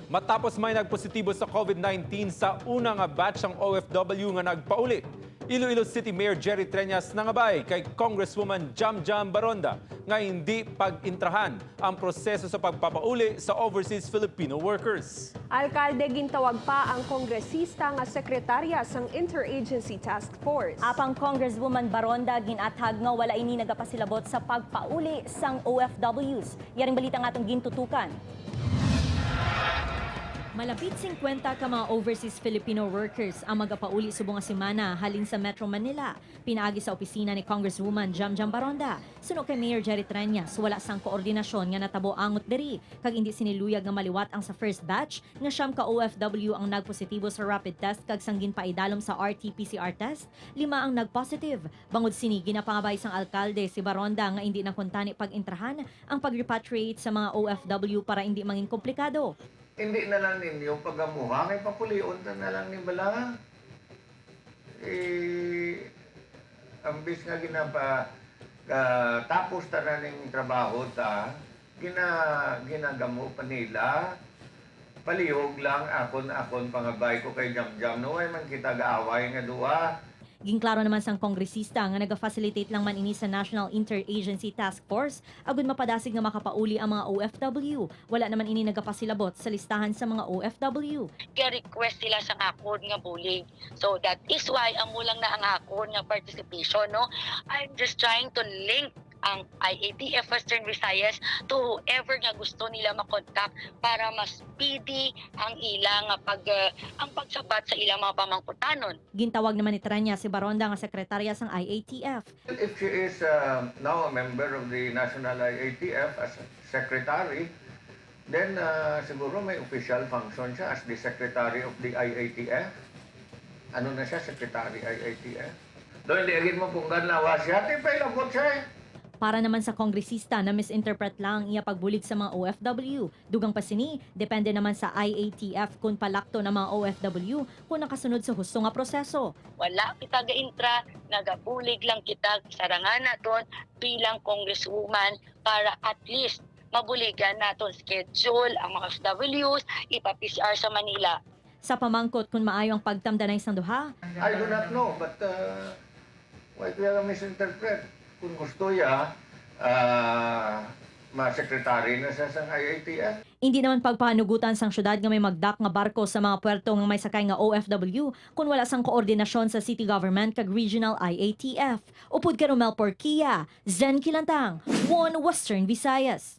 Matapos may nagpositibo sa COVID-19 sa una nga batch ang OFW nga nagpauli, Iloilo City Mayor Jerry Treñas nangabay kay Congresswoman Jam Jam Baronda nga hindi pag-intrahan ang proseso sa pagpapauli sa overseas Filipino workers. Alkalde, gintawag pa ang kongresista nga sekretarya sang Interagency Task Force. Apang Congresswoman Baronda, ginathag nga wala ini nagapasilabot sa pagpauli sang OFWs. Yaring balita nga atong gintutukan. Malapit 50 ka mga overseas Filipino workers ang magapauli subong nga semana halin sa Metro Manila. Pinaagi sa opisina ni Congresswoman Jam Jam Baronda. Suno kay Mayor Jerry Treñas, wala sang koordinasyon nga natabo angot diri kag hindi siniluyag nga maliwat ang sa first batch nga 9 ka OFW ang nagpositibo sa rapid test kag sang ginpaidalom sa RT-PCR test, 5 ang nagpositive. Bangod sini, ginapangabay sang alkalde si Baronda nga hindi na kuntani pag-intrahan ang pag-repatriate sa mga OFW para hindi mangin komplikado. Hindi na lang ninyo pagamuha, kay papulion ta na lang ni bala. Eh, ambis nga ginapa, tapos ta na ning trabaho ta, ginagamo pa nila. Palihog lang akon akon pangabay ko kay Jam Jam. No, ay man kita gaaway nga duwa. Ginklaro naman sang kongresista nga naga-facilitate lang man ini sa National Interagency Task Force agud mapadasig nga makapauli ang mga OFW. Wala naman ini nagapasilabot sa listahan sa mga OFW. Kaya request sila sa akon nga bulig. So that is why amo lang na ang akon nga participation, no? I'm just trying to link ang IATF Western Visayas to whoever nga gusto nila makontak para mas speedy ang ilang nga ang pagsabat sa ilang mga pamangkutanon. Gintawag naman ni Treñas si Baronda nga sekretarya sang IATF. If she is now a member of the National IATF as secretary, then siguro may official function siya as the secretary of the IATF. Ano na siya, secretary IATF? Doon hindi agad mo punggan lawas siya, ti labot siya eh. Para naman sa kongresista na misinterpret lang ang iya pagbulig sa mga OFW. Dugang pa sini, depende naman sa IATF kung palakto ng mga OFW kung nakasunod sa husto nga proseso. Wala kita gaintra, nagabulig lang kita sarangan naton bilang congresswoman para at least mabuligan naton schedule ang mga OFWs, ipa-PCR sa Manila. Sa pamangkot kung maayo ang pagtamdanay sang duha, I do not know, but why kaya misinterpret? Kung gusto niya, ma-secretary na siya sa IATF. Hindi naman pagpahanugutan sang syudad nga may magdak nga barko sa mga puerto nga may sakay nga OFW kung wala sang koordinasyon sa city government kag regional IATF. Upod ka Romel Porquia, Zen Kilantang, One Western Visayas.